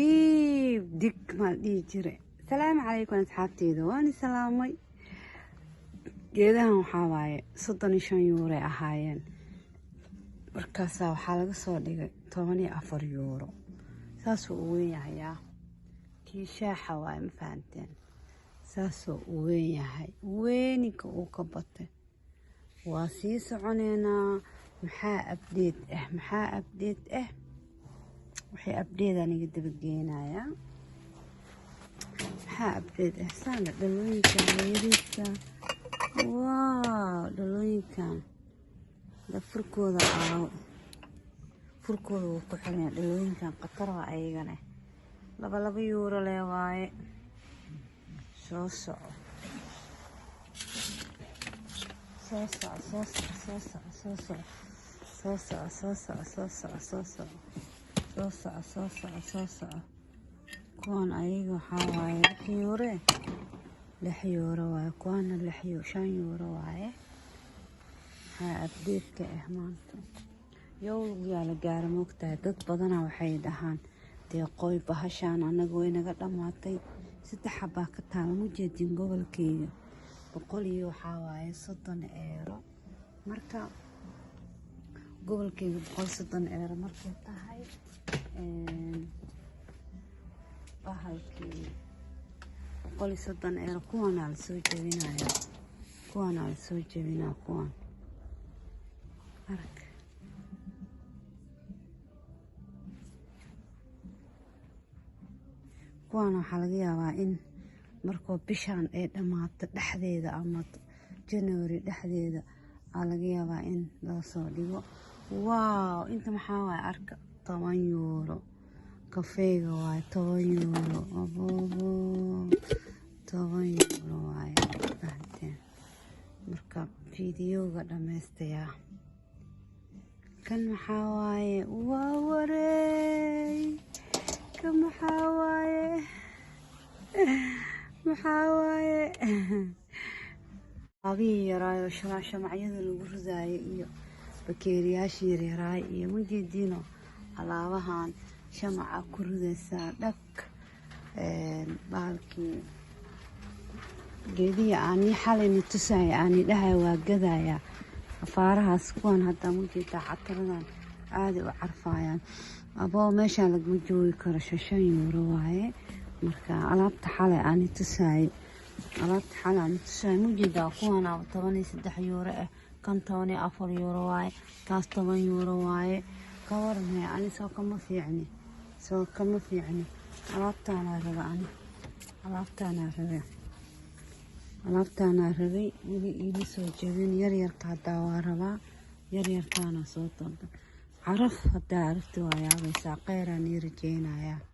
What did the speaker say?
Wiib dig maa la dhihi jire. Salaamu calaykum asxaabteyda, waan salaamay. Geedahan waxaa waaye 35 yuuray ahaayeen, markaasaa waxaa laga soo dhigay 14 yuuro. Saasuu u weyn yahayaa, kii shaaxa waaye, ma fahanteen? Saasuu u weyn yahay, weyninka uu ka batay. Waa sii soconeynaa. Maxaa update ah? Maxaa update ah? Waxay update aniga dabageenayaa. Maxaa update ah? Saana dhalooyinkan yariiska, wow, dhalooyinkan da furkooda aawo, furkooda wuu ku xiran. Dhalooyinkan khatar waa ayagana, laba laba yuuro lee waaye. Soo soco, soo soco, soo soco, soo soco, soo soco, soo soco, soo soco, soo soco, soo soco, soo soco, soo soco, soo soco. Kuwan ayaga waxaa waaye 6 yuure, 6 yuuro waaye. Kuwana lix 5 yuuro waaye. Maxaa update-ka ah maanta? Yowlyaa la gaara, moogtahay? Dad badanaa waxay dhahaan, deeqooy, bahashaan anaga way naga dhammaatay. Saddex xabaa ka taala, ma jeedin? Gobolkeyga boqol iyo waxaa waaye 30 eero. Marka gobolkeyga 130 eero markay tahay, bahalkii 130 eero. Kuwanaa lasoo jebinaya, kuwanaa lasoo jebinaa, kuwan arag. Kuwan waxaa laga yaabaa in markoo bishaan ay dhammaato dhexdeeda ama January dhexdeeda aa laga yaabaa in loo soo dhigo. Wow, inta maxaa waaye? Arka, 10 yuuro. Kafeega waaye, 10 yuuro. Aboobo, 10 yuuro waaye, fahanteen? Marka fiidiyowga dhammaystayaa. Kan maxaa waaye? Waa wareey. Kan maxaa waaye? Maxaa waaye? Abihii yaraayo shamacyada lagu ridaayo iyo bakeeriyaashii yaryaraay iyo majeediino, alaabahan shamaca ku ridaysaa dhag. Bahalkii geedihi aani xalayna tusaya, aani dhahay waa gadayaa afaarahaas. Kuwan hadda majeedaa, cataradan aaday u carfaayaan. Aboo, meeshaan lagama joogi karo. 5 yuuro waaye. Marka alaabta xalay aani tusaayay, alaabta xalay aani tusaayay, majeedaa? Kuwanaaba 13 yuuro ah. Kan 14 yuuro waaye, kaas 10 yuuro waaye. Ka waran ani? Soo kama fiicni, soo kama fiicni. Alaabtaanaa raba ani, alaabtaanaa rabe, alaabtaanaa rabay. Weli iima soo jebin. Yaryarka haddaa waa rabaa, yaryarkaana soo dalda. Caraf haddaa aragti waa yaabaysaa. Kheyraan ii rajeynayaa.